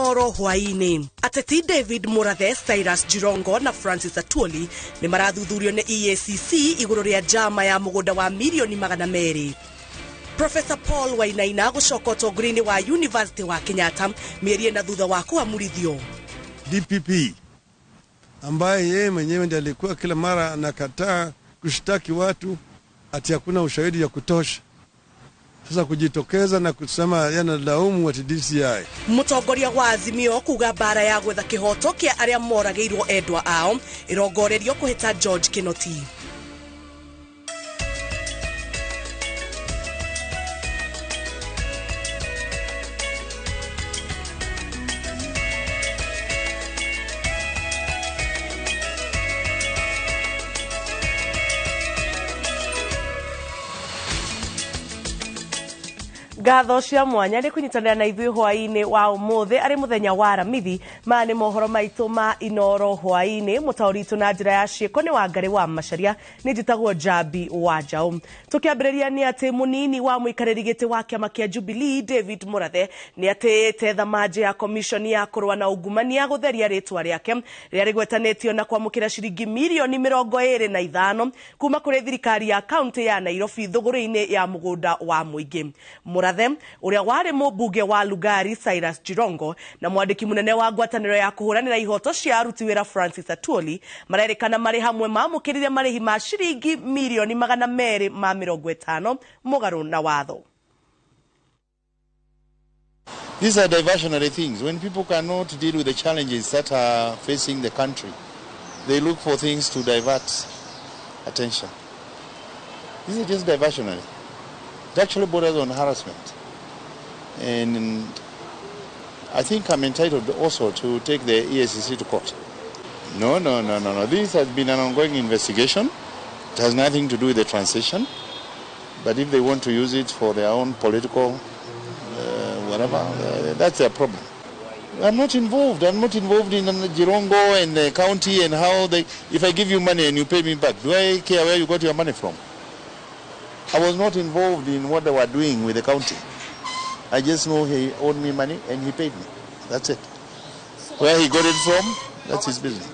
Inoro hwaĩ-inĩ. Ateti David Murathe, Cyrus Jirongo na Francis Atwoli nĩ marathuthurio nĩ EACC igũrũ rĩa njama ya mũgũnda wa mirioni 200. Professor Paul Wainaina gũcoka ũtongoria-inĩ wa University wa Kenyatta mĩeri 4 thutha wa kũamũrithio. DPP ambaye yeye mwenyewe ndiye alikuwa kila mara anakataa kushtaki watu ati hakuna ushahidi ya kutosha. Sasa kujitokeza na kusema yanalaumu ati DCI. Mũtongoria wa Azimio kuga mbara ya gwetha kĩhoto kĩa arĩa moragĩirwo endwa ao ĩrongorerio kũhĩta George Kinoti. Ngatho cia mwanya nĩ kũnyitanĩra na ithuĩ hwaĩ-inĩ wa ũmũthĩ arĩ mũthenya wa Aramithi. Maya nĩ mohoro maitũ ma Inoro hwaĩ-inĩ. Mũtaũri witũ na njĩra ya ciĩko nĩ Wangarĩ wa Macharia, nĩ njĩtagwo Njambi wa Njaũ. Tũkĩambĩrĩria nĩ atĩ mũnini wa mũikarĩri gĩtĩ wa kĩama kĩa Jubilee David Murathe nĩ atĩĩte thamanjĩ ya commission ya kũrũa na ungumania gũtheria rĩtwa rĩake rĩrĩa rĩgwetanĩtio na kwamũkĩra ciringi mirioni 25 kuma kũrĩ thirikari ya kaunti ya Nairobi thũgũrĩ-inĩ ya mũgũnda wa mũingĩ. Murathe ũrĩa warĩ mũmbunge wa Lugari Cyrus Jirongo na mwandĩki mũnene wa ngwatanĩro ya kũhũranĩra ihoto cia aruti wĩra Francis Atwoli marerĩkana marĩ hamwe mamũkĩrire marĩhi ma ciringi mirioni 250 mũgarũ na watho. These are diversionary things. When people cannot deal with the challenges that are facing the country, they look for things to divert attention. These are just diversionary. It actually borders on harassment. And I think I'm entitled also to take the EACC to court. No. This has been an ongoing investigation. It has nothing to do with the transition. But if they want to use it for their own political whatever, that's their problem. I'm not involved. I'm not involved in Jirongo and the county and how they... If I give you money and you pay me back, do I care where you got your money from? I was not involved in what they were doing with the county. I just know he owed me money and he paid me. That's it. Where he got it from, that's his business.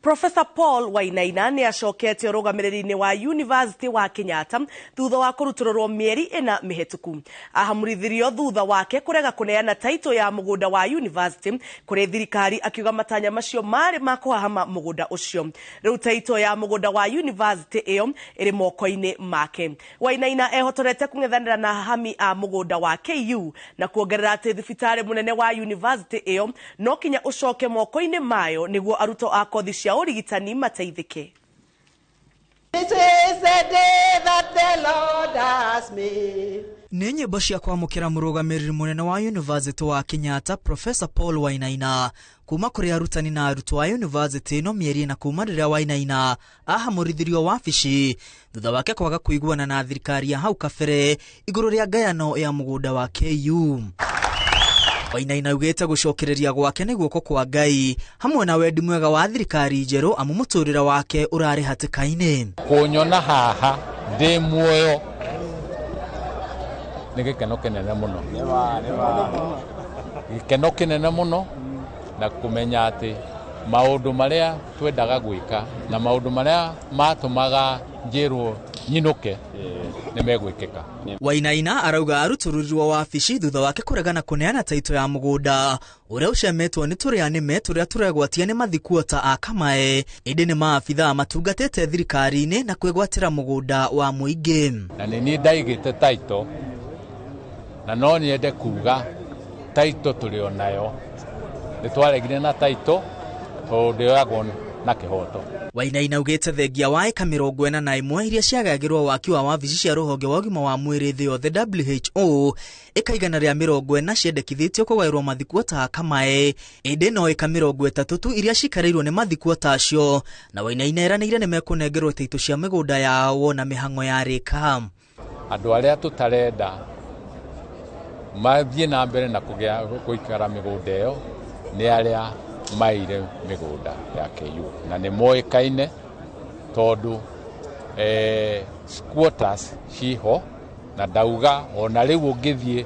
Professor Paul Wainaina nĩ acokete ũrũgamĩrĩri-inĩ wa University wa Kenyatta thutha wa kũrutũrũrwo mĩeri 4 mĩhĩtũku. Ahamũrithirio thutha wake kũrega kũneana taito ya mũgũnda wa university kũrĩ thirikari, akiuga matanya macio marĩ ma kũhahama mũgũnda ũcio. Rĩu taito ya mũgũnda wa university ĩyo ĩrĩ moko-inĩ make. Wainaina ehotorete kũng'ethanĩra na hahami a mũgũnda wa KU na kuongerera atĩ thibitarĩ mũnene wa university ĩyo no kinya ũcoke moko-inĩ mayo nĩguo arutwo a kothi cia ũrigitani mateithĩke. This is the day that the Lord has made. Nĩ nyĩmbo cia kwamũkĩra mũrũgamĩrĩri mũnene wa University wa Kenyatta Professor Paul Wainaina kuma kũrĩ arutani na arutwo a university ĩno mĩeri 4 kuma rĩrĩa Wainaina ahamũrithirio wabici thutha wake kwaga kũiguana na thirikari ya hau kabere igũrũ rĩa ngayano ya mũgũnda wa KU. Wainaina augĩte gũcokereria gwake nĩ guoko kwa Ngai hamwe na wendi mwega wa thirikari njerũ amu mũtũrĩre wake ũrarĩ hatĩka-inĩ. Kũnyona haha ndĩ muoyo nĩ gĩkeno kĩnene mũno, gĩkeno kĩnene mũno, na kũmenya atĩ maũndũ marĩa twendaga gwĩka na maũndũ marĩa matũmaga njĩrwo nyinũke nĩ megwĩkĩka. Wainaina arauga arutũrũrirwo wabici thutha wake kũregana kũneana taito ya mũgũnda ũrĩa ũcemetwo nĩ tũrĩa nĩme tũrĩa tũregwatia nĩ mathikuota a Kamae, ĩndĩ nĩ maabithaa matungatĩte thirikari-inĩ na kwĩgwatĩra mũgũnda wa mũingĩ. Na nĩ niĩ ndaigĩte taito, na no nyende kuga taito tũrĩ o nayo, nĩ twaregire na taito tondũ ndĩoyagwo na kĩhoto. Wainaina augĩte thengia wa ĩka 41 iria ciagagĩrwo waki wa wabici cia rũhonge wa ũgima wa mwĩrĩ thĩ yothe WHO, ĩka 140 ciendekithĩtio kũgaĩrwo mathikuota Kamae, ĩndĩ no ĩka 30 tu iria cikarĩirwo nĩ mathikuota acio, na Wainaina eranĩire nĩ mekũnengerwo taito cia mĩgũnda yao na mĩhang'o ya rĩka. Andũ arĩa tũtarenda mathiĩ na mbere na kũgĩa gũikara mĩgũnda ĩyo nĩ arĩa maire mĩgũnda ya KU, na nĩ moĩkaine tondũ squatters ciho Na ndauga ona rĩu ũngĩthiĩ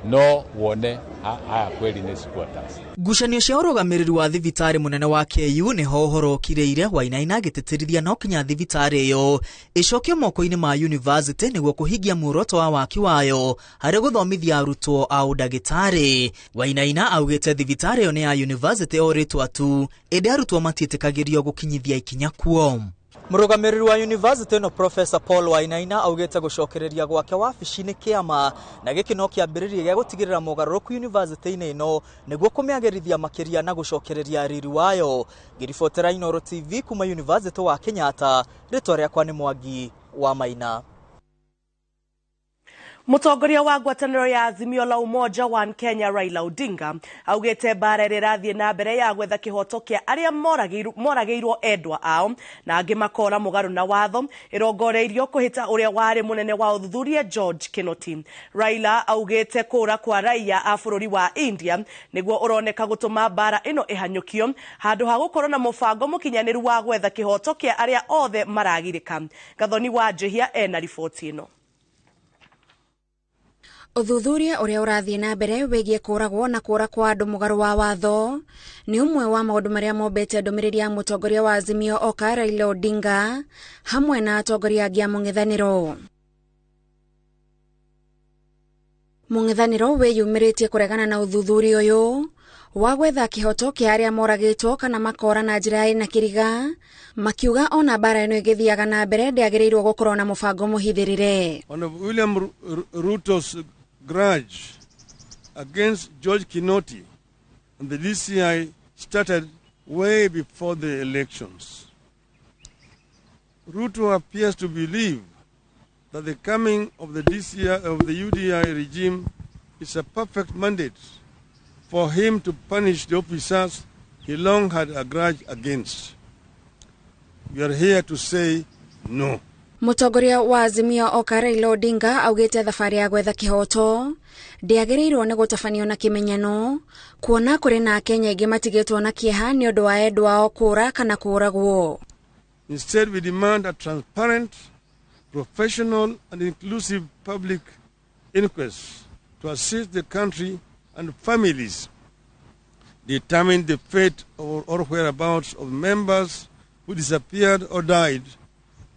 no wone haya kweli nĩ squatters. Ngucanio cia ũrũgamĩrĩri wa thibitarĩ mũnene wa KU nĩho ũhoro ũkirĩire Wainaina agĩtĩtĩrithia no kinya thibitarĩ ĩyo ĩcokio moko-inĩ ma university nĩguo kũhingia muoroto wa waki wayo harĩ gũthomithia arutwo a ũndagĩtarĩ. Wainaina augĩte thibitarĩ ĩyo nĩ ya university o rĩtwa tu, ĩndĩ arutwo matiĩtĩkagĩrio gũkinyithia ikinya kuo. Mũrũgamĩrĩri wa university ĩno Professor Paul Wainaina augĩte gũcokereria gwake wabici-inĩ kĩama na gĩkĩ no kĩambĩrĩria gĩa gũtigĩrĩra mogarũrũku university-inĩ ĩno nĩguo kũmĩagĩrithia makĩria na gũcokereria riri wayo. Ngĩribotera Inooro TV kuma University wa Kenyatta, rĩtwa rĩakwa nĩ Mwangi wa Maina. Mũtongoria wa ngwatanĩro ya Azimio la Umoja One Kenya Raila Odinga augĩte mbara ĩrĩa ĩrathiĩ na mbere ya gwetha kĩhoto kĩa arĩa moragĩirwo endwa ao na angĩ makora mũgarũ na watho ĩrongoreirio kũhĩta ũrĩa warĩ mũnene wa ũthuthuria George Kinoti. Raila augĩte kũra kwa raiya a bũrũri wa India nĩguo ũroneka gũtũma mbara ĩno ĩhanyũkio handũ ha gũkorwo na mũbango mũkinyanĩru wa gwetha kĩhoto kĩa arĩa othe maragirĩka. Gathoni wa Njihia ena riboti ĩno. Ũthuthuria ũrĩa ũrathiĩ na mbere wĩgiĩ kũragwo na kũra kwa andũ mũgarũ wa watho nĩ ũmwe wa maũndũ marĩa mombete ndũmĩrĩri ya mũtongoria wa Azimio Oka Raila Odinga hamwe na atongoria angĩ a mũng'ethanĩro. Mũng'ethanĩro wĩyumĩrĩtie kũregana na ũthuthuria ũyũ wa gwetha kĩhoto kĩa arĩa moragĩtwo kana makora na njĩra ĩna kĩriga, makiuga ona mbara ĩno ĩgĩthiaga na mbere ndĩagĩrĩirwo gũkorwo na mũbango mũhithĩrĩre. William Ruto's grudge against George Kinoti and the DCI started way before the elections. Ruto appears to believe that the coming of the DCI, of the UDI regime is a perfect mandate for him to punish the officers he long had a grudge against. We are here to say no. Mũtongoria wa Azimio Oka Raila Odinga augĩte thabarĩ ya gwetha kĩhoto ndĩagĩrĩirwo nĩ gũtabanio na kĩmenyano kuona kũrĩ na Akenya aingĩ matigĩtwo na kĩeha nĩ ũndũ wa endwa ao kũra kana kũragwo. Instead, we demand a transparent, professional and inclusive public inquest to assist the country and families determine the fate or whereabouts of members who disappeared or died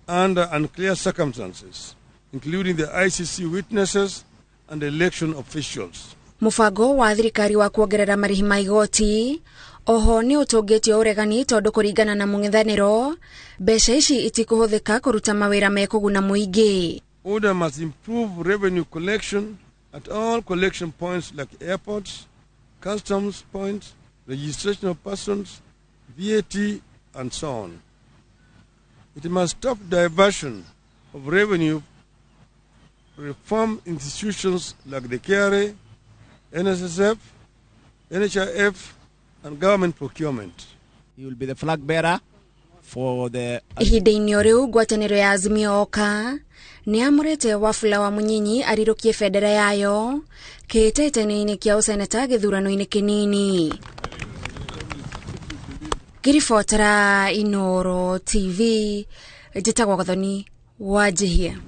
under unclear circumstances, including the ICC witnesses and election officials. Mũbango wa thirikari wa kuongerera marĩhi ma igoti oho nĩ ũtũngĩtio ũregani tondũ kũringana na mũng'ethanĩro mbeca ici itikũhũthĩka kũruta mawĩra mekũguna mũingĩ. Order must improve revenue collection at all collection points like airports, customs points, registration of persons, VAT, and so on. It must stop diversion of revenue, reform institutions like the KRA, NSSF, NHIF, and government procurement. He will be the flag bearer for the... Ihinda-inĩ o rĩu ngwatanĩro ya Azimio Oka nĩ amũrĩte Wafula wa Mũnyinyi arirũkie bendera yayo kĩhĩtahĩtano-inĩ kĩa ũseneta gĩthurano-inĩ kĩnini. Ngĩribotera Inooro TV, njĩtagwo Gathoni wa Njihia.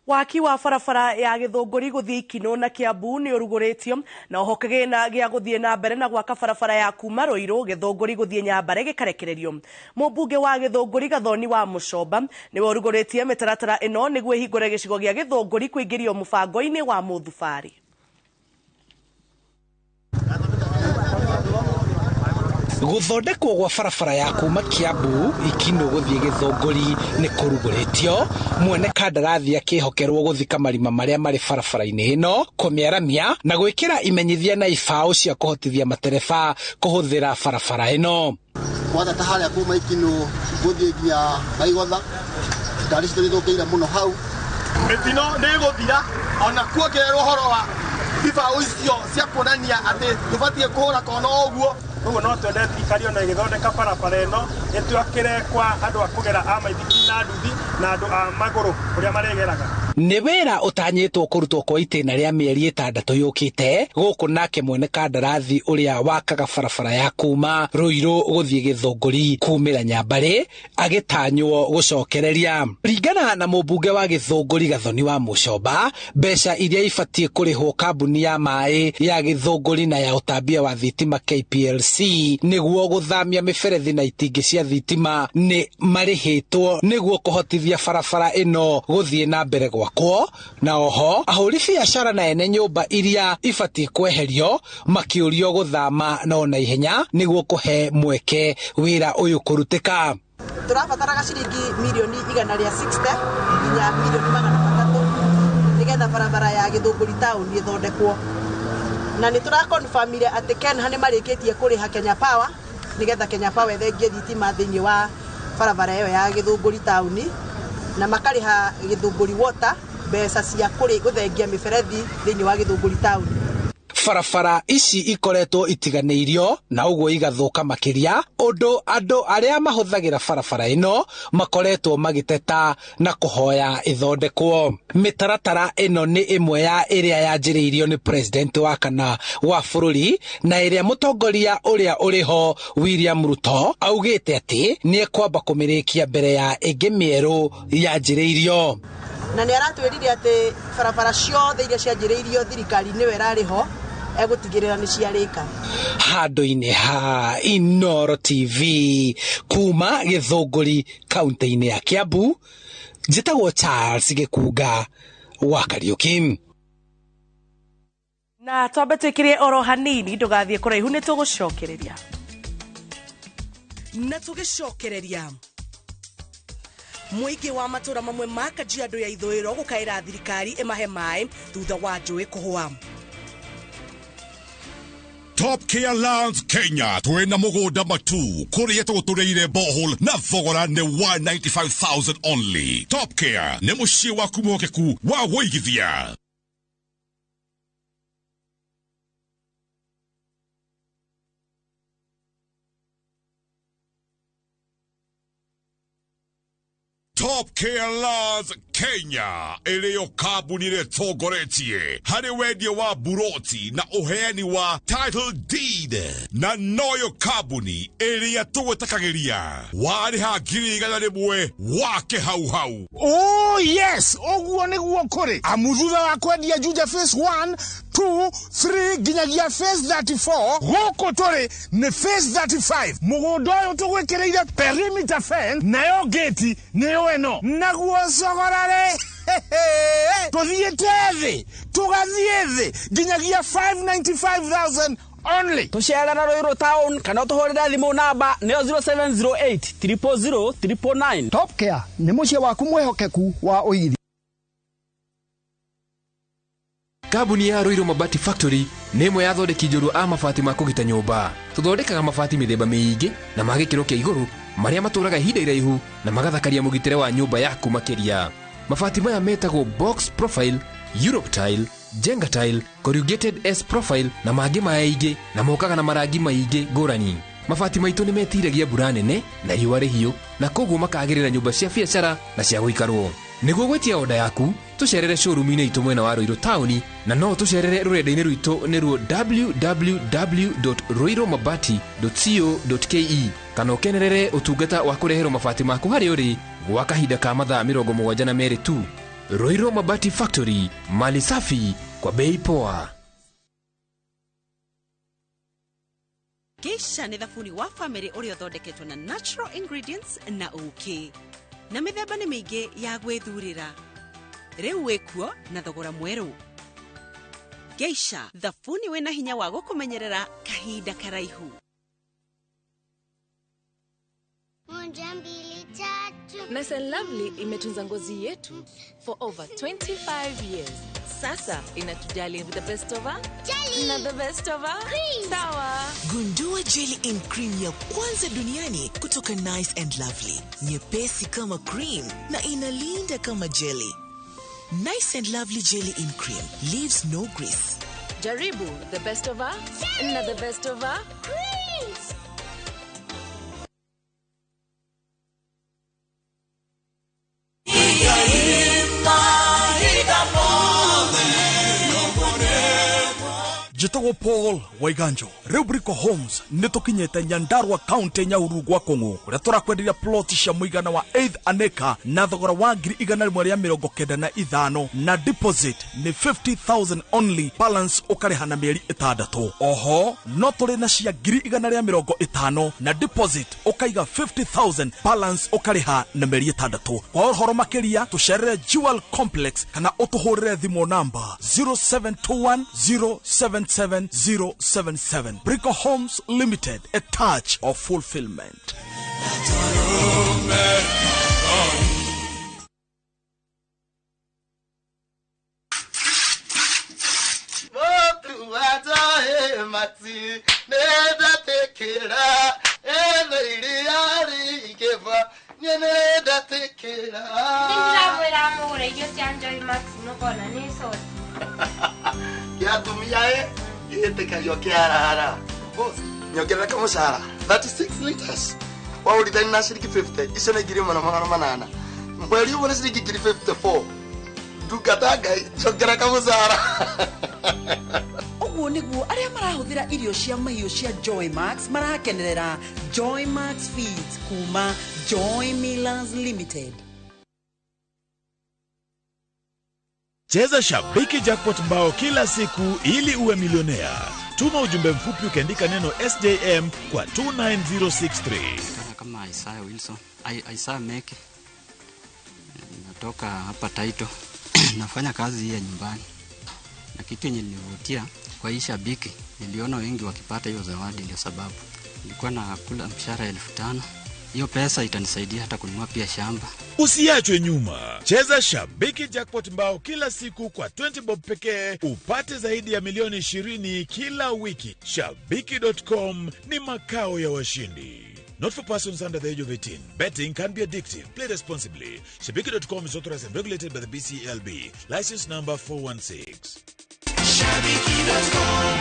Waki wa barabara ya Gĩthũngũri gũthiĩ Ikinũ na Kiambu nĩ ũrugũrĩtio na oho kĩgĩna gĩa gũthiĩ na mbere na gwaka barabara ya kuma Ruiru Gĩthũngũri gũthiĩ Nyambare gĩkarekererio. Mũmbunge wa Gĩthũngũri Gathoni wa Mũcomba nĩwe ũrugũrĩtie mĩtaratara ĩno nĩguo ĩhingũre gĩcigo gĩa Gĩthũngũri kũingĩrio mũbango-inĩ wa mũthubarĩ. Gũthondekwo gwa barabara ya kuma Kiambu Ikinũ gũthiĩ Gĩthũngũri nĩ kũrugũrĩtio. Mwene kandarathi akĩhokerwo gũthika marima marĩa marĩ barabara-inĩ ĩno, kũmĩaramia na gwĩkĩra imenyithia na ibaũ cia kũhotithia matereba kũhũthĩra barabara ĩno. Kwanza ta harĩa kuma Ikinũ gũthiĩ nginya Maigotha, ngari citũ nĩithũkĩire mũno hau. Mĩtino nĩ ĩgũthira ona kuongererwo ũhoro wa ibaũ icio cia kuonania atĩ tũbatiĩ kũhũra kona ũguo. Koguo no twende thirikari ona ĩgĩthondeka barabara ĩno ĩtwakĩre kwa andũ a kũgera a maithikiri na nduthi na andũ a magũrũ ũrĩa marĩgeraga. Nĩ wĩra ũtanyĩtwo kũrutwo kwa itĩna rĩa mĩeri 6 yũkĩte gũkũ nake mwene kandarathi ũrĩa wakaga barabara ya kuma Ruiru gũthiĩ Gĩthũngũri kumĩra Nyambarĩ agĩtanywo gũcokereria. Ringana na mũmbunge wa Gĩthũngũri Gathoni wa Mũcomba, mbeca iria ibatiĩ kũrĩhwo kambuni ya maĩ ya Gĩthũngũri na ya ũtambia wa thitima KPLC nĩguo gũthamia mĩberethi na itingĩ cia thitima nĩ marĩhĩtwo nĩguo kũhotithia barabara ĩno gũthiĩ na mbere gwakwo, na oho ahũri biacara na ene nyũmba iria ibatiĩ kweherio makĩũrio gũthama no na ihenya nĩguo kũhe mweke wĩra ũyũ kũrutĩka. Tũrabataraga ciringi mirioni 160 nginya mirioni 300 nĩgetha barabara ya Gĩthũngũri taũni ĩthondekwo, na nĩ tũrakonfamire atĩ Kenha nĩ marĩkĩtie kũrĩha Kenya Power nĩgetha Kenya Power ĩthengie thitima thĩinĩ wa barabara ĩyo ya Gĩthũngũri taũni, na makarĩha Gĩthũngũri Water mbeca cia gũthengia mĩberethi thĩinĩ wa Gĩthũngũri taũni. Barabara ici ikoretwo itiganĩirio na ũguo igathũka makĩria, ũndũ andũ arĩa mahũthagĩra barabara ĩno makoretwo magĩteta na kũhoya ĩthondekwo. Mĩtaratara ĩno nĩ ĩmwe ya ĩrĩa yanjĩrĩirio nĩ president wa kana wa bũrũri na ĩrĩa mũtongoria ũrĩa ũrĩho William Ruto augĩte atĩ nĩ ekwamba kũmĩrĩkia mbere ya ĩngĩ mĩerũ yanjĩrĩirio. Na nĩ aratwĩrire atĩ barabara ciothe iria cianjĩrĩirio thirikari nĩwe ĩrarĩho egũtigĩrĩra nĩ ciarĩka. Handũ-inĩ ha Inooro TV kuma Gĩthũngũri kaunti-inĩ ya Kiambu, njĩtagwo Charles Gĩkunga wa Kariuki. Na twambe twĩkĩrie oro hanini, ndũgathiĩ kũraihu nĩ tũgũcokereria. Na tũgĩcokereria mũingĩ wa matũra mamwe ma Kajiado ya ithũĩro gũkaĩra thirikari ĩmahe maĩ thutha wa njũĩ kũhũa. Top Care Lands Kenya twina mugunda matu kuria tugutureire borehole na thogora ni 195,000 only. Top Care ni muciĩ waku mwokeku wa wũigithia. Top Care Lands Kenya iliyo kambuni ĩtongoretie harĩ wendia wa buroti na ũheani wa title deed, na noyo kambuni ĩrĩa tũgwĩtakagĩria warĩha 100,000 wake hau hau. Oh yes, ũguo nĩguo kũrĩ amu thutha wa kwendia Juja phase 1 2 3 nginyagia phase 34 gũkũ tũrĩ nĩ phase 35. Mũgũnda ũyũ tũgwĩkĩrĩire perimeter fence nayo gate nĩyo ĩno, naguo cogora tuthiĩte thĩ tũgathiĩ thĩ nginyagia 595,000 only. Tũcerera Ruiru town kana ũtũhũrĩre thimũ namba nĩyo 0708 000 999. Top Care nĩ mũciĩ waku mwĩhokeku wa ũigithia. Kambuni ya Ruiru Mabati Factory nĩ ĩmwe ya athondeki njorua a mabati ma kũgita nyũmba. Tũthondekaga mabati mĩthemba mĩingĩ na ma gĩkĩro kĩa igũrũ marĩa matũraga ihinda iraihu na magathakaria mũgitĩre wa nyũmba yaku makĩria. Mabati maya metagwo box profile, Europe tile, Jenga tile, corrugated S profile na mangĩ maingĩ, na mokaga na marangi maingĩ ngũrani. Mabati maitũ nĩ metiragia mbura nene na riũa rĩhiũ, na koguo makagĩrĩra nyũmba cia biacara na cia gũikarwo. Nĩguo gwĩtia oda yaku, tũcerere showroom-inĩ itũ mwena wa Ruiru taũni, na no tũcerere rũrenda-inĩ rwitũ nĩruo www.ruirumabati.co.ke, kana ũkenerere ũtungata wa kũreherwo mabati maku harĩa ũrĩ gwa kahinda ka mathaa 72 tu. Ruiru Mabati Factory, mali safi kwa bei poa. Geisha nĩ thabuni wa family ũrĩa ũthondeketwo na natural ingredients na ũkĩ, na mĩthemba nĩ mĩingĩ ya gwĩthurĩra. Rĩu wĩkuo na thogora mwerũ. Geisha, thabuni wĩna hinya wa gũkũmenyerera kahinda karaihu. 1 2 3. Nice and Lovely imetunza ngozi yetu for over 25 years. Sasa inatujali with the best of her jelly na the best of her cream. Sawa. Gundua jelly in cream ya kwanza duniani kutoka Nice and Lovely. Nyepesi kama cream na inalinda kama jelly. Nice and Lovely jelly in cream leaves no grease. Jaribu the best of her na the best of her creams. Ima. Njĩtagwo Paul Waiganjo. Rĩu Brico Homes nĩ tũkinyĩte Nyandarua County, Nyahururu gwa Kũng'ũ, kũrĩa tũrakwenderia plot cia mũigana wa 8 an acre na thogora wa 195,000, na deposit nĩ 50,000 only, balance ũkarĩha na mĩeri 6. Oho no tũrĩ na cia 150,000, na deposit ũkaiga 50,000, balance ũkarĩha na mĩeri 6. Kwa ũhoro makĩria tũcerere Jewel Complex kana ũtũhũrĩre thimũ namba 0721 077 077. Brico Homes Limited, a touch of fulfillment. Nyongerera mũcara 36 liters waũrithani na ciringi 50 icio nĩ 1800 mweri ũmwe nĩ ciringi 54. Ndungata Ngai, njongerera kamũcara. Ũguo nĩguo arĩa marahũthĩra irio cia mahiũ cia Joy Max marakenerera Joy Max Feeds kuma Joy Millers Limited. Cheza Shabiki Jackpot mbao kila siku ili uwe milionea. Tuma ujumbe mfupi ukiandika neno SJM kwa 29063. Kama Isaiah Wilson, Isaiah Meke. Natoka hapa Taito. Nafanya kazi hii ya nyumbani. Na kitu yenye nilivutia kwa hii Shabiki, niliona wengi wakipata hiyo zawadi, ndio sababu. Nilikuwa nakula mshahara 5,000. Hiyo pesa itanisaidia hata kununua pia shamba. Usiachwe nyuma. Cheza Shabiki Jackpot mbao kila siku kwa 20 bob pekee, upate zaidi ya milioni 20 kila wiki. Shabiki.com ni makao ya washindi. Not for persons under the age of 18. Betting can be addictive. Play responsibly. Shabiki.com is authorized and regulated by the BCLB. License number 416. Shabiki.com.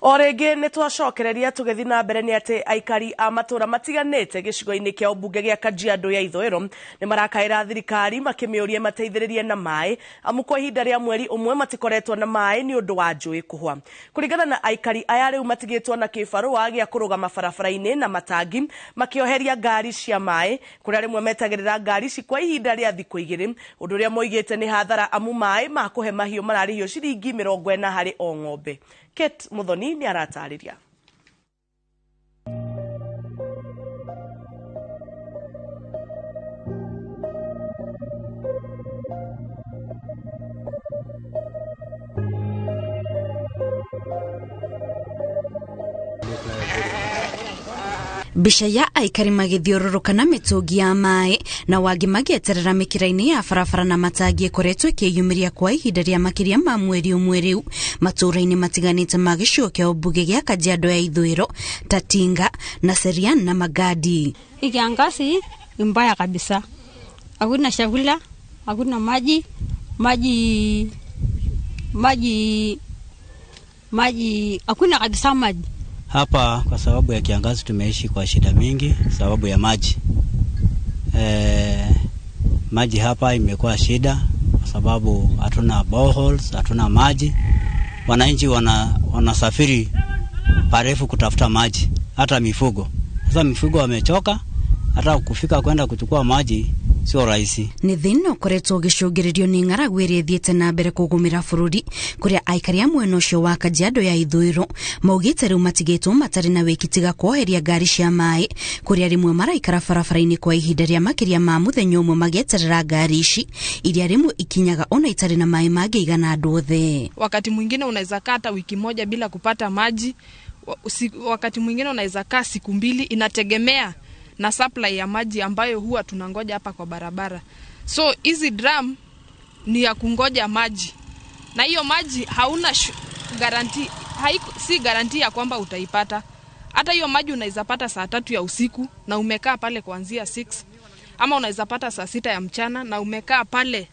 O rĩngĩ nĩ twacokereria tũgĩthiĩ na mbere nĩ atĩ aikari a matũra matiganĩte gĩcigo-inĩ kĩa ũmbunge gĩa Kajiado ya Ithũĩro nĩ marakaĩra thirikari makĩmĩũria mateithĩrĩrie na maĩ, amu kwa ihinda rĩa mweri ũmwe matikoretwo na maĩ nĩ ũndũ wa njũĩ kũhwa. Kũringana na aikari aya, rĩu matigĩtwo na kĩbarũa gĩa kũrũgama barabara-inĩ na matangi makĩoheria ngari cia maĩ, kũrĩa rĩmwe metagĩrĩra ngari ici kwa ihinda rĩa thikũ 2, ũndũ ũrĩa moigĩte nĩ hathara amu maĩ ma kũhe mahiũ mararĩhio ciringi 40 harĩ o ng'ombe. Kate Muthoni nĩ aratarĩria. Mbica ya aikari magĩthiũrũrũka na mĩtũngi ya maĩ na wangĩ magĩeterera mĩkĩra-inĩ ya barabara na matangi ĩkoretwo ĩkĩyumĩria kwa ihinda rĩa makĩria ma mweri ũmwe rĩu matũũra-inĩ matiganĩte ma gĩcigo kĩa ũmbunge gĩa Kajiado ya Ithũĩro ta Tinga na Serian na Magadi. Kiangazi ni mbaya kabisa, hakuna chakula, hakuna maji, maji maji maji, hakuna kabisa maji. Hapa kwa sababu ya kiangazi tumeishi kwa shida mingi sababu ya maji. Maji hapa imekuwa shida kwa sababu hatuna boreholes, hatuna maji. Wananchi wanasafiri parefu kutafuta maji, hata mifugo. Sasa mifugo wamechoka, hata kufika kwenda kuchukua maji sio rahisi. Nĩ thĩna ũkoretwo ũgĩcũngĩrĩrio nĩ ng'aragu ĩrĩa ĩthiĩte na mbere kũgũmĩra bũrũri, kũrĩa aikari a mwena ũcio wa Kajiado ya Ithũĩro maugĩte rĩu matigĩtwo matarĩ na wĩki tiga kwoheria ngari cia maĩ, kũrĩa rĩmwe maraikara barabara-inĩ kwa ihinda rĩa makĩria ma mũthenya ũmwe magĩeterera ngari ici iria rĩmwe ikinyaga ona itarĩ na maĩ mangĩigana andũ othe. Wakati mwingine unaweza kaa hata wiki moja bila kupata maji, wakati mwingine unaweza kaa siku 2, inategemea na supply ya maji ambayo huwa tunangoja hapa kwa barabara. So hizi drum ni ya kungoja maji. Na hiyo maji hauna guarantee, si guarantee ya kwamba utaipata. Hata hiyo maji unaweza pata saa 3 ya usiku na umekaa pale kuanzia 6. ama unaweza pata saa 6 ya mchana na umekaa pale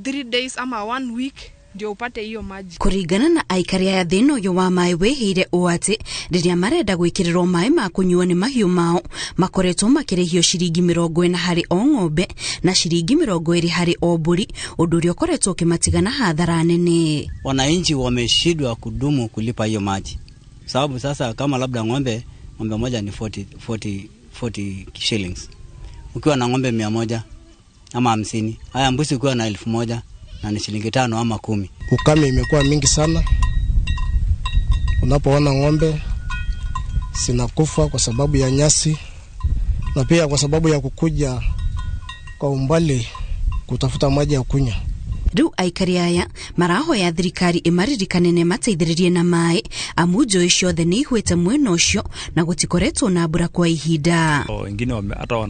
3 days ama 1 week ndio upate hiyo maji. Kuringana na aikari aya thina uyu wa maĩ wĩhĩire ũũ atĩ rĩrĩa marenda gwĩkĩrĩrwo maĩ ma kũnyuo nĩ mahiũ mao makoretwo makĩrĩhio ciringi 40 harĩ o ng'ombe na ciringi 20 harĩ o mbũri, ũndũ ũrĩa ũkoretwo ũkĩmatigana hathara nene. Wananchi wameshindwa kudumu kulipa hiyo maji, sababu sasa kama labda ng'ombe moja ni 40 shillings, ukiwa na ng'ombe 100 ama 50, haya mbuzi ukiwa na 1000 na ni shilingi 5 ama 10. Ukame imekuwa mingi sana. Unapoona ng'ombe zinakufa kwa sababu ya nyasi na pia kwa sababu ya kukuja kwa umbali kutafuta maji ya kunywa. Riu aikari aya marahoya thirikari imaririkane na ĩmateithĩrĩrie na maĩ amu njũĩ ciothe nĩ ihwĩte mwena ũcio na gũtikoretwo na mbura kwa ihinda. Wengine hata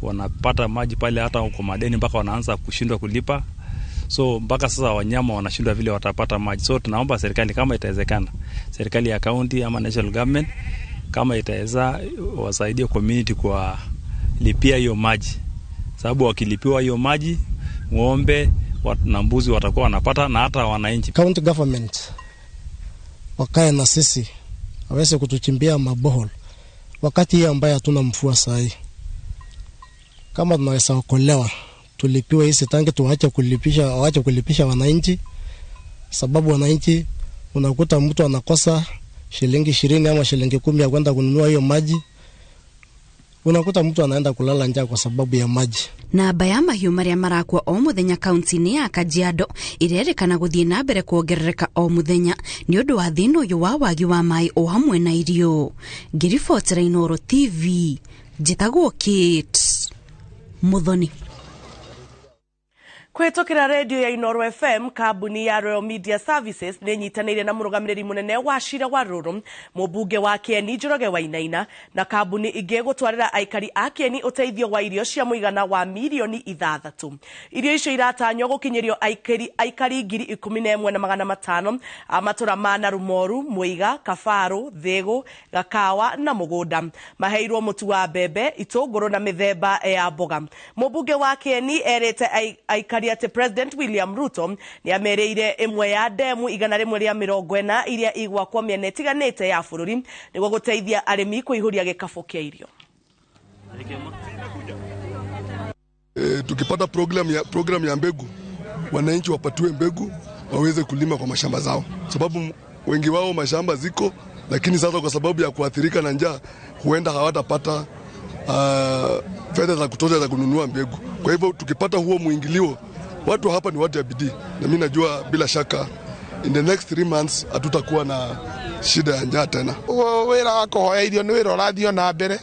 wanapata maji pale hata kwa madeni mpaka wanaanza kushindwa kulipa. So mpaka sasa wanyama wanashindwa vile watapata maji. So tunaomba serikali kama itawezekana, serikali ya county ama national government kama itaweza wasaidie community kwa lipia hiyo maji. Sababu wakilipiwa hiyo maji, ng'ombe na mbuzi watakuwa wanapata na hata wananchi. County government wakae na sisi, waweze kutuchimbia mabohol wakati hii ambaye hatuna mvua saa hii. Kama tunaweza okolewa tulipiwe hizi tanki, tuache kulipisha, waache kulipisha wananchi, sababu wananchi unakuta mtu anakosa shilingi 20 ama shilingi 10 ya kwenda kununua hiyo maji. Unakuta mtu anaenda kulala njaa kwa sababu ya maji. Namba ya mahiũ marĩa marakua o mũthenya kaunti-inĩ ya Kajiado ĩrerĩkana gũthiĩ na mbere kuongerereka o mũthenya nĩ ũndũ wa thĩna ũyũ wa wagi wa maĩ o hamwe na irio. Ngĩribotera Inooro TV, njĩtagwo Kate Muthoni. Kũhĩtũkĩra redio ya Inooro FM, kambuni ya Royal Media Services nĩ ĩnyitanĩire na mũrũgamĩrĩri mũnene wa cira wa Rũrũ, mũmbunge wa Kieni Njoroge Wainaina, na kambuni ingĩ gũtwarĩra aikari a Kieni ũteithio wa irio cia mũigana wa mirioni 6. Irio icio iratanywo gũkinyĩrio aikari 11,500 a matũra ma Narumoru, Muiga, Kabaru, Thĩgũ, Gakawa na Mũgũnda. Maheirwo mũtu wa mbembe, itũngũrũ na mĩthemba ya mboga. Mũmbunge wa Kieni erĩte aikari atĩ President William Ruto nĩ amerĩire ĩmwe ya ndemu 140 iria igwakwo mĩena ĩtiganĩte ya bũrũri nĩguo gũteithia arĩmi kũihũria gĩkabũ kĩa irio. Tukipata program ya mbegu, wananchi wapatiwe mbegu waweze kulima kwa mashamba zao, sababu wengi wao mashamba ziko, lakini sasa kwa sababu ya kuathirika na njaa huenda hawatapata fedha za kutosha za kununua mbegu. Kwa hivyo tukipata huo muingilio, watu hapa ni watu ya bidii, na mimi najua bila shaka in the next 3 months hatutakuwa na shida ya njaa tena. Wĩra wa kũhoya irio nĩ wĩra ũrathiĩ na mbere,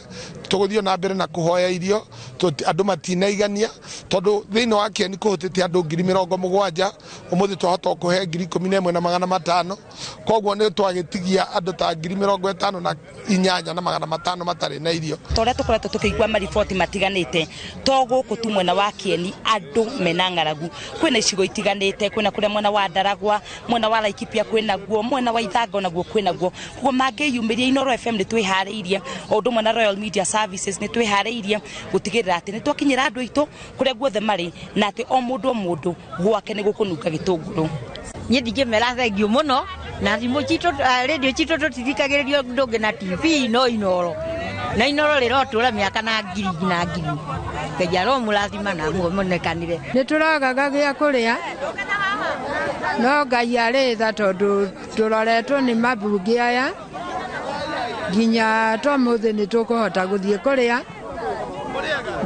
tũgũthiĩ na mbere na kũhoya irio, andũ matinaigania tondũ thĩinĩ wa Kieni kũhutĩtie andũ 70,000, ũmũthĩ twahota kũhe 11,500, koguo nĩ twagĩtigia andũ ta 58,500 matarĩ na irio. Ta ũrĩa tũkoretwo tũkĩigua mariboti matiganĩte, to gũkũ tu mwena wa Kieni andũ mena ng'aragu, kwĩna icigo itiganĩte, kwĩna kũrĩa mwena wa Ndaragwa, mwena wa Laikipia kwĩna guo, mwena wa Ithango naguo kwĩna guo. Koguo mangĩyumĩria Inooro FM nĩ twĩharĩirie, o ũndũ ũmwe na Royal Media Services nĩ twĩharĩirie gũtigĩrĩra atĩ nĩ twakinyĩra andũ aitũ kũrĩa guothe marĩ, na atĩ o mũndũ o mũndũ gwake nĩ gũkũnunga gĩtũngũrũ. Niĩ ndingĩmera thengiũ mũno, na thimũ citũ, radio citũ tũtithikagĩrĩrio ũndũ ũngĩ na TV no Inooro, na Inooro rĩrotũra mĩaka na ngiri na ngiri. Ngai aromũrathima na muonekanire. Nĩ tũragaga gĩa kũrĩa, no Ngai arĩ tha tondũ tũroretwo nĩ mabunge aya nginya tomũthĩ nĩ tũkũhota gũthiĩ kũrĩa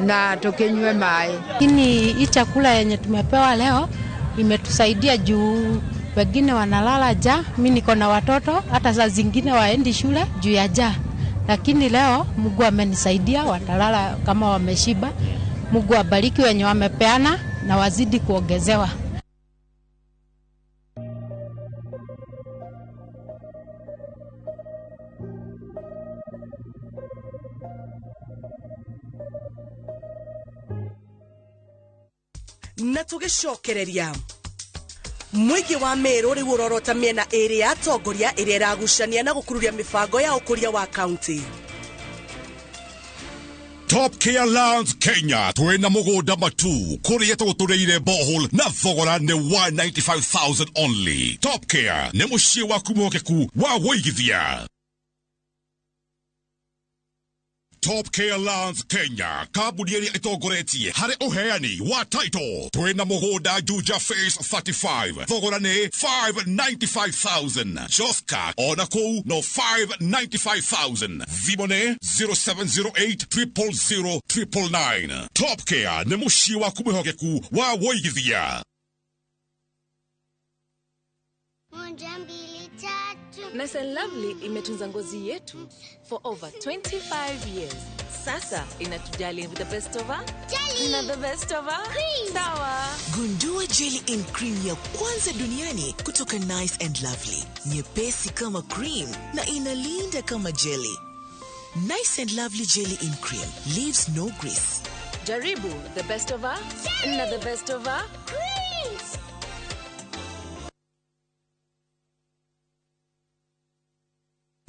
na tukinywe maĩ. Lakini hii chakula yenye tumepewa leo imetusaidia juu wengine wanalala njaa, mimi niko na watoto hata saa zingine waendi shule juu ya njaa. Lakini leo Mungu amenisaidia, watalala kama wameshiba. Mungu abariki wenye wamepeana na wazidi kuongezewa. Na tũgĩcokereria mũingĩ wa Meru rĩu ũrorota mĩena ĩrĩ ya atongoria ĩrĩa ĩragucania na gũkururia mĩbango ya ũkũria wa kaunti. Top Top Care Lands Kenya twina mugunda matu kuria tugutureire borehole na thogora ni 195,000 only. Top Care ni mucii waku mwihokeku wa wuigithia. Top Care Lands Kenya kambuni ĩrĩa ĩtongoretie harĩ ũheani wa title. Twĩna mũgũnda Juja Phase 35, thogora nĩ 595,000. Joska ona kũu no 595,000. Thimũ nĩ 0708 000 999. Top Care nĩ mũciĩ waku mwĩhokeku wa wũigithia. Nice and Lovely imetunza ngozi yetu for over 25 years. Sasa inatujali with the best of her jelly na the best of her cream. Sawa. Gundua jelly in cream ya kwanza duniani kutoka Nice and Lovely. Nyepesi kama cream na inalinda kama jelly. Nice and Lovely jelly in cream leaves no grease. Jaribu the best of her jelly na the best of her cream.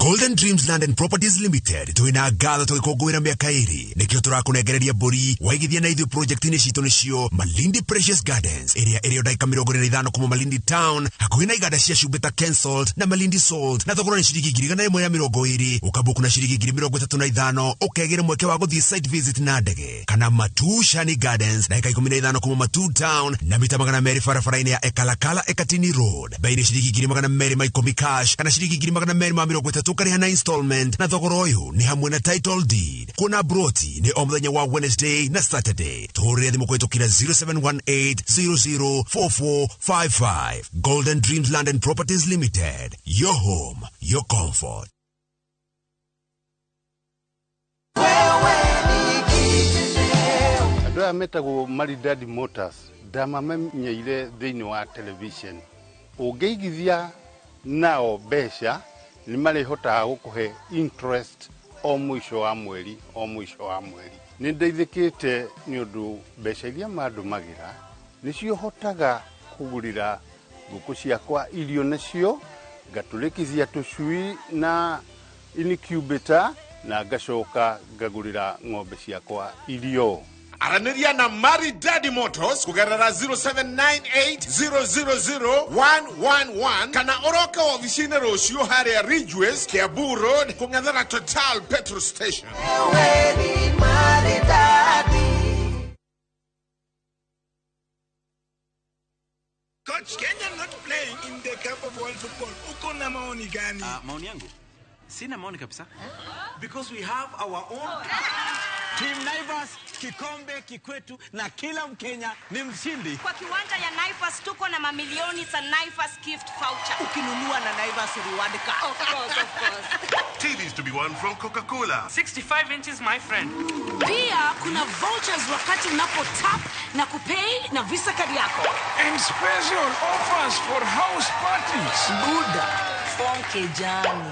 Golden Dreams Land and Properties Limited twina ngatho tugikũngũĩra mĩaka ĩrĩ nĩkĩo tũrakũnengereria mbũri waigithia na ithuĩ project-inĩ citũ nĩcio Malindi Precious Gardens ĩrĩa ĩrĩ o ndagĩka 45 kuma Malindi Town hakuhĩ na iganda cia cumbĩ ta Kensalt na Malindi Salt na thogora nĩ ciringi 120,000 ũkabuku na ciringi 35,000 ũkegĩra mweke wa gũthiĩ site visit na ndege kana Matu Shani Gardens ndagĩka 15 kuma Matu Town na mita 200 barabara-inĩ ya Ekalakala Ekatini Road bei nĩ ciringi 210,000 cash kana ciringi 230,000 kariha na installment na thogora ũyũ nĩ hamwe na title deed. Kuona broti nĩ o mũthenya wa Wednesday na Saturday. Tũhũrĩre thimũ kũhĩtũkĩra 0718 004455. Golden Dreams Land and Properties Limited. Your home, your comfort. Andũ aya metagwo Maridadi Motors ndamamenyeire thĩinĩ wa television. Ũngĩigithia nao mbeca nĩ marĩhotaga gũkũhe interest o mũico wa mweri o mũico wa mweri. Nĩ ndeithĩkĩte nĩ ũndũ mbeca iria mandũmagĩra nĩcio hotaga kũgũrĩra ngũkũ ciakwa irio nacio, ngatũrĩkithia tũcui na incubator na ngacoka ngagũrĩra ng'ombe ciakwa irio. Aranĩria na Maridadi Motors kũgerera 0798 000 111 kana ũroke wabici-inĩ rũciũ harĩa Ridgeways, Kiambu Road, kũng'ethera Total petrol station. Coach, Kenya not playing in the Cup of World Football. Uko na maoni gani? Maoni yangu? Sina maoni kabisa. Because we have our own Team Naivas, kikombe kikwetu na kila Mkenya ni mshindi. Kwa kiwanja ya Naivas tuko na mamilioni za Naivas gift voucher. Ukinunua na Naivas reward card. Of course, of course. TVs to be won from Coca-Cola. 65 inches, my friend. Pia kuna vouchers wakati unapo tap na kupay na Visa card yako. And special offers for house parties. Buda, form kejani.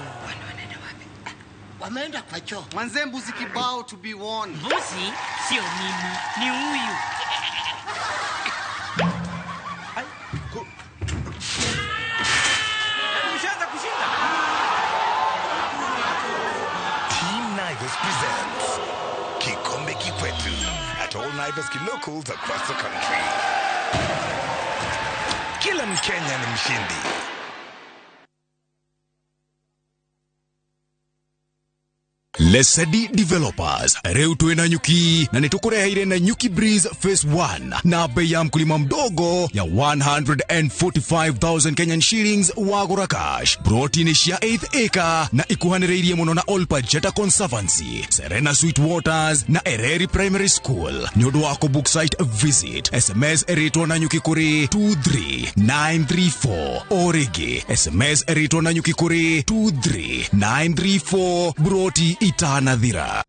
Wameenda kwa choo. Manze mbuzi kibao to be won. Mbuzi sio mimi, ni huyu. Mshaanza kushinda. Team Naivas presents Kikombe Kikwetu at all Naivas locals across the country. Kila Mkenya ni mshindi. Lesedi Developers rĩu twĩna nyuki na nĩtũkũreheire na Nyuki Breeze Phase 1 na bei ya mkulima mdogo ya 145,000 Kenyan shillings wagũra cash. Broti nĩ cia 8 acre na ikuhanĩrĩirie mũno na Olpajeta Conservancy, Serena Sweet Waters na Ereri Primary School. Nĩ ũndũ wa kũbook site visit SMS ĩrĩtwo na nyuki kũrĩ 23934 o rĩngĩ SMS ĩrĩtwo na nyuki kũrĩ 23934 broti itanathira.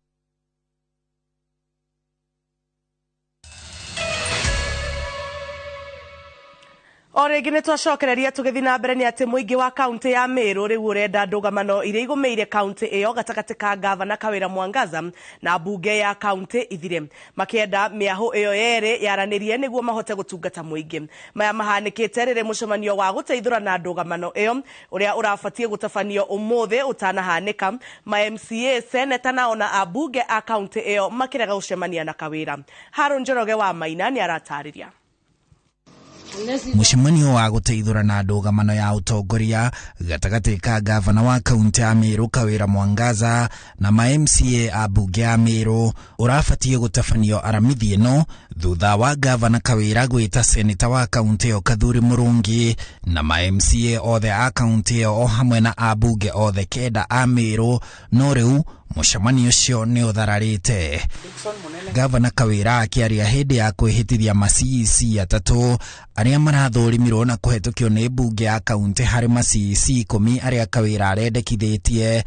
O rĩngĩ nĩ twacokereria tũgĩthiĩ na mbere nĩ atĩ mũingĩ wa kaunti ya Meru rĩu ũrenda ndũgamano iria igũmĩire kaunti ĩyo gatagatĩ ka gavana Kawĩra Mwangaza na mbunge ya kaunti ithire, makĩenda mĩahũ ĩyo yerĩ yaranĩrie nĩguo mahote gũtungata mũingĩ. Maya mahanĩkĩte rĩrĩ mũcemanio wa gũteithũrana ndũgamano ĩyo ũrĩa ũrabatiĩ gũtabanio ũmũthĩ ũtanahanĩka, ma MCA, seneta na ona ambunge a kaunti ĩyo makĩrega gũcemania na Kawĩra. Harũn Njoroge wa Maina nĩ aratarĩria. Mũcemanio wa gũteithũrana ndũgamano ya ũtongoria gatagatĩ ka gavana wa kaunti ya Meru Kawĩra Mwangaza na ma MCA a mbunge ya Meru ũrabatiĩ gũtabanio aramithi ĩno thutha wa gavana Kawĩra gwĩta seneta wa kaunti ĩyo Kathuri Mũrũngi na ma MCA othe a kaunti ĩyo o hamwe na ambunge othe 9 a Meru, no rĩu mũcemanio ũcio nĩ ũthararĩte. Gavana Kawĩra akĩaria hĩndĩ ya kwĩhĩtithia ma CEC 3 arĩa marathũrimirwo na kũhetũkio nĩ mbunge ya kaunti harĩ ma CEC 10 arĩa Kawĩra arendekithĩtie.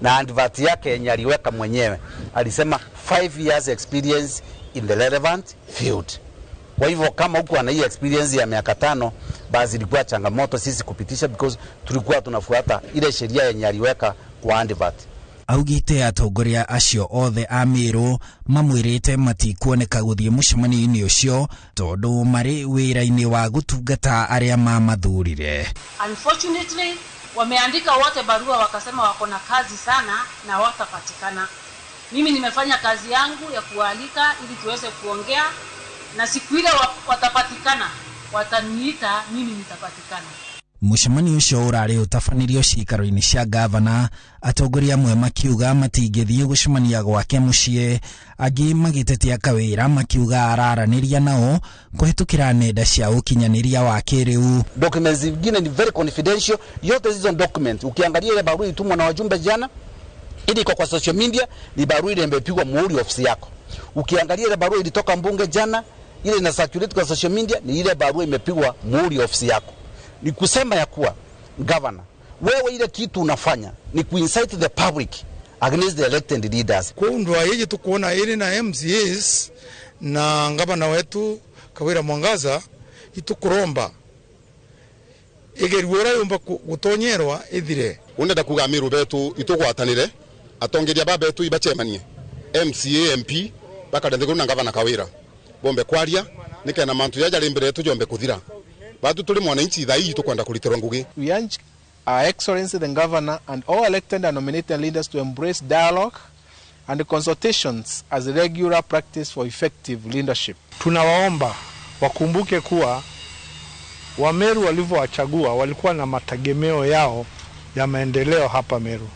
Na advert yake yenye aliweka mwenyewe alisema 5 years experience in the relevant field. Kwa hivyo kama huko ana hii experience ya miaka 5, basi ilikuwa changamoto sisi kupitisha because tulikuwa tunafuata ile sheria yenye aliweka kwa advert. Augite atongoria acio othe a Meru mamwĩrĩte matikuoneka gũthiĩ mũcemanio-inĩ ũcio tondũ marĩ wĩra-inĩ wa gũtungata arĩa mamathurire. Unfortunately, wameandika wote barua wakasema wako na kazi sana na hawatapatikana. Mimi nimefanya kazi yangu ya kualika ili tuweze kuongea, na siku ile watapatikana, wataniita, mimi nitapatikana. Mũcemanio ũcio ũrarĩ ũtabanirio ciikaro-inĩ cia gavana, atongoria amwe makiuga matingĩthiĩ gũcemania gwake mũciĩ, angĩ magĩtetia Kawĩra makiuga araranĩria nao kũhĩtũkĩra nenda cia ũkinyanĩria wa kĩrĩu. Documents zingine ni very confidential, yote hizo document ukiangalia ile barua ilitumwa na wajumbe jana, ili iko kwa social media, ni barua ile imepigwa muhuri ofisi yako. Ukiangalia ile barua ilitoka mbunge jana, ile ina circulate kwa social media, ni ile barua imepigwa muhuri ofisi yako. Ni kusema ya kuwa governor, wewe ile kitu unafanya ni kuincite the public against the elected leaders. Kundwa yeje tukuona ile na MCAs na gavana wetu Kawira Mwangaza itukuromba igeruora yumba gutonyerwa ithire. Undenda kuga Meru betu itugwatanire atongeria ba betu ibachemanie MCA MP bakarende na gavana Kawira bombe kwaria nikena mantu yaja mbere yetu jombe kuthira. Batu tuli mwananchi thai tukwenda kulitirwa ngugi. We urge Our Excellency the Governor and all elected and nominated leaders to embrace dialogue and consultations as a regular practice for effective leadership. Tunawaomba wakumbuke kuwa Wameru walivyowachagua walikuwa na mategemeo yao ya maendeleo hapa Meru.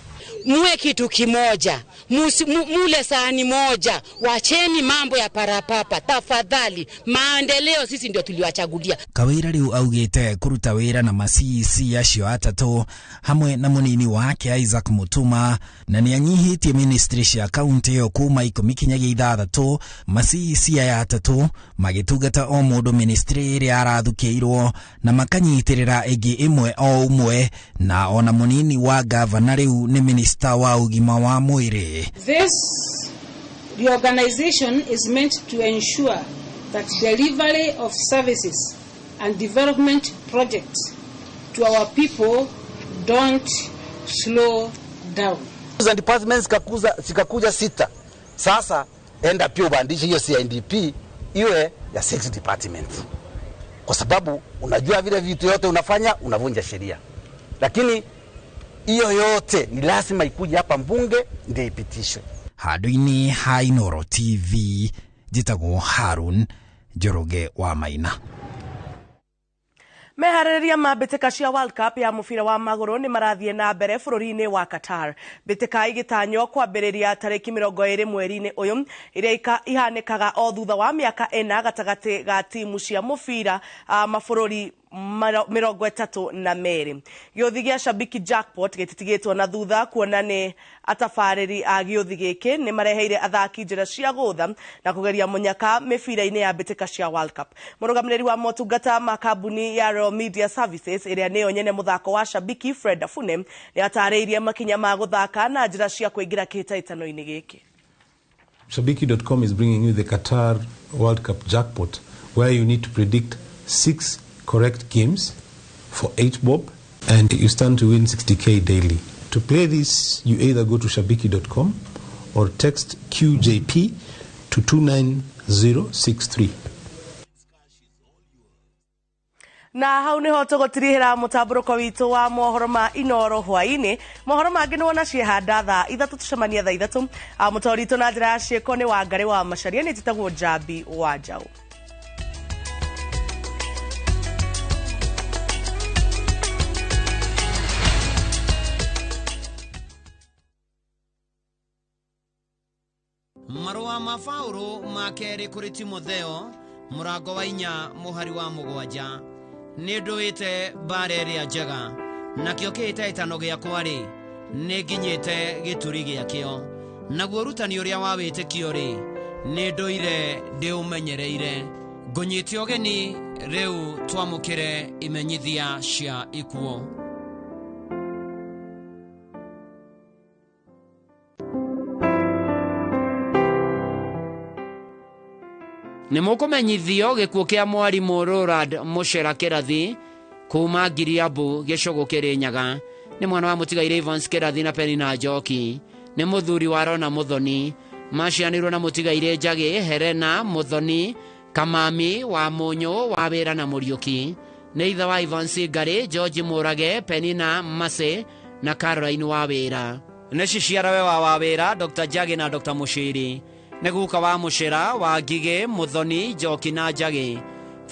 Muwe kitu kimoja, mule sahani moja, wacheni mambo ya parapapa, tafadhali. Maendeleo sisi ndio tuliwachagulia. Kawira riu augite kuruta wira na ma CEC acio atatu hamwe na munini wake Isaac Mutuma, na nĩanyihitie ministry cia kaunti ĩyo kuma 10 kinyagia 6, ma CEC aya atatu magĩtungata o mũndũ ministry ĩrĩa arathukĩirwo na makanyitĩrĩra ĩngĩ ĩmwe o ũmwe, na ona munini wa gavana rĩu nĩ minister wa ũgima wa mwĩrĩ. This reorganization is meant to ensure that delivery of services and development projects to our people don't slow down. Departments zikakuja 6. Sasa enda pia ubandishe hiyo CIDP iwe ya 6 departments. Kwa sababu unajua vile vitu yote unafanya unavunja sheria. Lakini hiyo yote ni lazima ikuje hapa mbunge ndio ipitishwe. Handũ-inĩ ha Inooro TV njĩtagwo Harun Njoroge wa Maina. Meharĩrĩria ma mbĩtĩka cia World Cup ya mũbira wa magũrũ nĩ marathiĩ na mbere bũrũri-inĩ wa Qatar. Mbĩtĩka igĩtanywo kwambĩrĩria tarĩki 20 mweri-inĩ ũyũ, iria ihanĩkaga o thutha wa mĩaka 4 gatagatĩ ga timu cia mũbira mabũrũri 32. Gĩũthi gĩa Shabiki Jackpot gĩtitigĩtwo na thutha kuona nĩ atabarĩri a gĩũthi gĩkĩ nĩ mareheire athaki njĩra cia gũtha na kũgeria mũnyaka mĩbira-inĩ ya mbĩtĩka cia World Cup. Mũrũgamĩrĩri wa motungata ma kambuni ya Royal Media Services ĩrĩa nĩyo nyene mũthako wa Shabiki Fred Afune nĩ atarĩirie makinya ma gũthaka na njĩra cia kũingĩra kĩhĩtahĩtano-inĩ gĩkĩ. Shabiki.com is bringing you the Qatar World Cup jackpot, where you need to predict 6 correct games for 8 bob and you stand to win 60k daily. To play this, you either go to shabiki.com or text QJP to 29063. Na hau niho tugutirihira mutamburuko witu wa mohoro ma Inoro hwaini. Mohoro mangi ni wona ciehanda thaa 3, tucemania thaa 3. Mutori witu na njira ya ciiko ni Wangari wa Macharia, ni njitagwo Njambi wa Njaũ. Marũa ma Paũlũ ma kerĩ kũrĩ Timotheo mũrango wa 4 mũhari wa 7. Nĩ ndũĩte mbara ĩrĩa njega, nakĩo kĩhĩtahĩtano gĩakwa-rĩ, nĩ nginyĩte gĩturi gĩakĩo, naguo ũrutani ũrĩa wa wĩtĩkio-rĩ, nĩ ndũire ndĩũmenyereire. Ngũnyite ũgeni rĩu twamũkĩre imenyithia cia ikuũ. Nĩ mũkũmenyithio gĩkuũ kĩa mwarimũ Roland Mũcera Kĩrathi kuma Ngiriambu gĩcũgũ Kĩrĩnyaga. Nĩ mwana wa mũtigairĩ Evans Kĩrathi na Penina Njoki. Nĩ mũthuri wa Rona Mũthoni. Macianĩirwo na mũtigairĩ Njagĩ Helena Mũthoni, Kamami wa Mũnyũ wa Wĩra na Mũriũki. Nĩ ithe wa Evans Ngarĩ, George Mũrage, Penina Mase na Caroline wa Wĩra. Nĩ ciciarawe wa Wawĩra, Dr. Njagĩ na Dr. Mũciri. Nĩ guka wa Mũcera wa Ngigĩ, Mũthoni, Njoki na Njagĩ.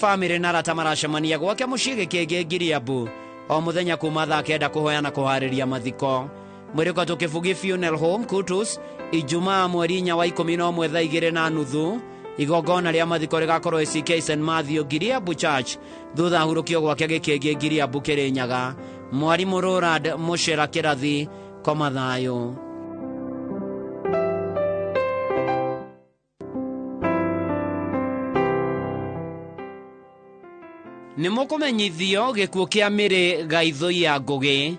Famĩlĩ na arata maracemania gwake mũciĩ Gĩkĩngĩ Ngiriambu o mũthenya kuma thaa 9 kũhoya na kũharĩria mathiko. Mwĩrĩ ũkatwo Kĩbugi Funeral Home Kutus Ijumaa mweri 4 wa 11 thaa 2:30. Igongona rĩa mathiko rĩgakorwo ACK St Matthew Ngiriambu Church thutha hurũkio gwake Gĩkĩngĩ Ngiriambu Kĩrĩnyaga. Mwarimũ Roland Mũcera Kĩrathi, koma thayũ. Nĩ mũkũmenyithio gĩkuũ kĩa Mĩrĩ Gaithũia Ngũgĩ.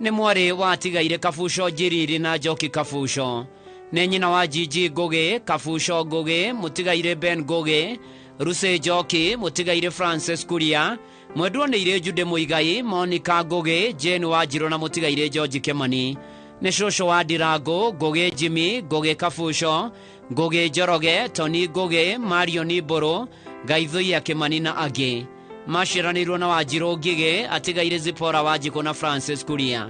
Nĩ mwarĩ wa tigaire Kabuco Njiriri na Njoki Kabuco. Nĩ nyina wa Gigi Ngũgĩ, Kabuco Ngũgĩ, mũtigaire Ben Ngũgĩ, Rusi Njoki, mũtigaire Francis Kuria, mwendwo nĩ irĩ Jude Mũigai, Monica Ngũgĩ, Jane Wanjirũ na mũtigaire George Kĩmani. Nĩ cũcũ wa Ndirango, Ngũgĩ Jimmy, Ngũgĩ Kabuco, Ngũgĩ Njoroge, Tony Ngũgĩ, Marion Mbũrũ, Gaithũia Kĩmani na angĩ. Maciaranĩirwo na Wanjirũ Ngigĩ, atigaire Zipora Wanjikũ na Francis Kuria.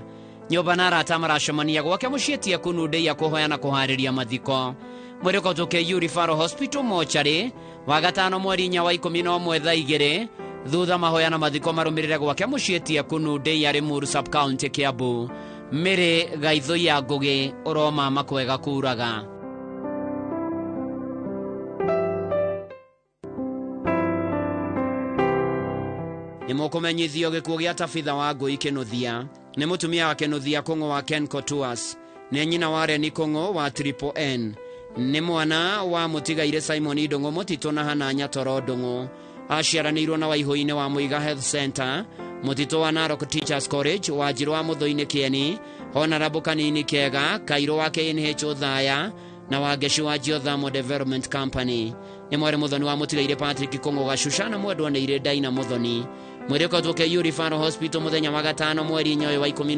Nyũmba na arata maracemania gwake mũciĩ tia kũnundeia kũhoya na kũharĩria mathiko. Mwĩrĩ ũkotwo KU Referral Hospital mocarĩ wa gatano mweri 4 wa 11 thaa 2, thutha mahoya na mathiko marũmĩrĩre gwake mũciĩ tia kũnundeia Limuru Sub County Kiambu. Mĩrĩ Gaithũia Ngũgĩ, ũromama kwega kuraga. Nĩ mũkũmenyithio gĩkuũ gĩa Tabitha wa Ngũi Kĩnũthia. Nĩ mũtumia wa Kĩnũthia Kũng'ũ wa Kenco Tours. Nĩ nyina wa Reni Kũng'ũ wa Triple N. Nĩ mwana wa mũtigaire Simon Ndũng'ũ Mũtitũ na Hana Nyatoro Ndũng'ũ. Aciaranĩirwo na Waihũinĩ wa Mũiga Health Center, Mũtitũ wa Narok Teachers College, Wanjirũ wa Mũthũinĩ Kĩeni, Honorable Kanini Kega, Kairũ wa KNH Othaya na Wangeci wa Geothermal Development Company. Nĩ mwarĩ Mũthoni wa mũtigaire Patrick Kũng'ũ Gacuca na mwendwa nĩ irĩ Daina Mũthoni. Mwĩrĩ ũkotwo KU Referral Hospital mũthenya wa gatano mweri 4 wa 11